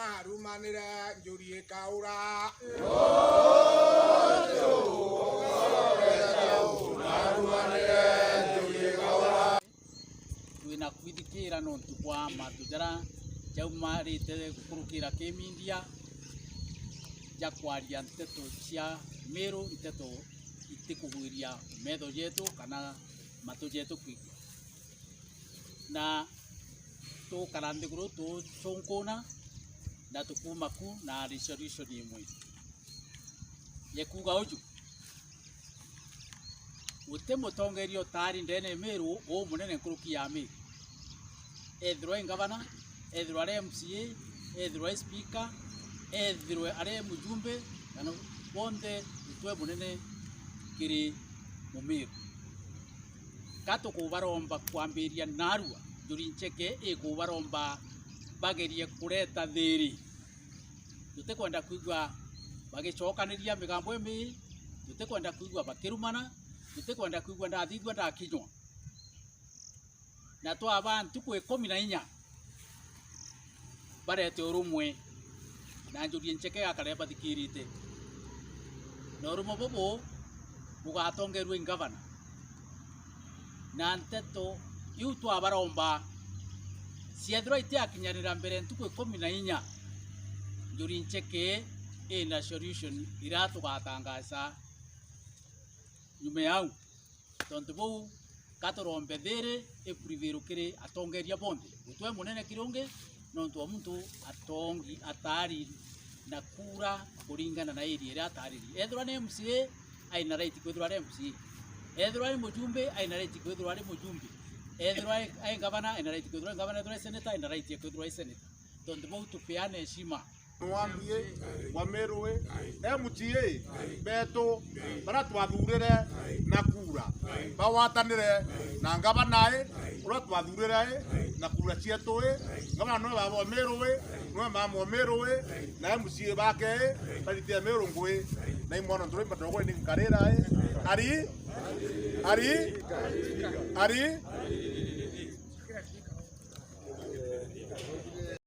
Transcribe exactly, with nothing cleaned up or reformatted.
Arumanire njuri ikaura. Twina kwithikira nontu bwa mantu jara jaumarite gukurukira kimindia ja kwaria nteto cia Miru, nteto itikugwiria metho jetu kana matu jetu kwigua. Na tukara nthiguru tucunkuna na tukuma ku na resolution imwe. Yekuuga uju, guti mutongeria utaari ndene ya Miru umunene nkuruki ya Miru. Ethirwa i ngavana, ethirwa ari M C A, ethirwa ari speaker, ethirwe ari mujumbe, kana bonthe gutwe munene kiri Mumiru. Ka tukubaromba kwambiria narua, Njuri Ncheke ikubaromba bagerie kureta thiiri. Tutikwenda kwigua bagicokaniria migambo imii, tutikwenda kwigua bakirumana, tutikwenda kwigua ndathithua ndakinywa. Na twaba ntuku ikumi na inya barete urumwe, na Njuri Ncheke gakare bathikirite. Na urumwe bubu bugatongerua i ngavana. Na nteto iu twabaromba ciethirwa itiakinyanira mbere ntuku ikumi na inya, Njuri Ncheke ina solution iria tugatangaza nyuma yau. Tontu buu, ka turombe thiiri iprevail kiri atongeria bonthe, gutwe munene kiri ungi, nontu o muntu atongi ataari na kura kuringana na area iria ataariri. Ethirwa ni M C A, aina right kwithirwa ari M C A. Ethirwa ari mujumbe, aina right kwithirwa ari mujumbe. Ethirwa ai, ai ngavana, aina right kwithirwa ai ngavana. Ethirwa ai senator, aina right ya kwithirwa ai senator. Tontu bau tupeane heshima. Mwambie wa Meru ii, M C A betu bara twathurire na kura, bagwatanire na ngavana ii, uria twathurire ii, na kura cietu ii. Ngavana niwe baba wa Meru ii, niwe mama wa Meru ii, na M C A bake ii, baritie Meru ngui, na imwana nturua imbatogwe ni nkarira ii. Ari, ari, ari,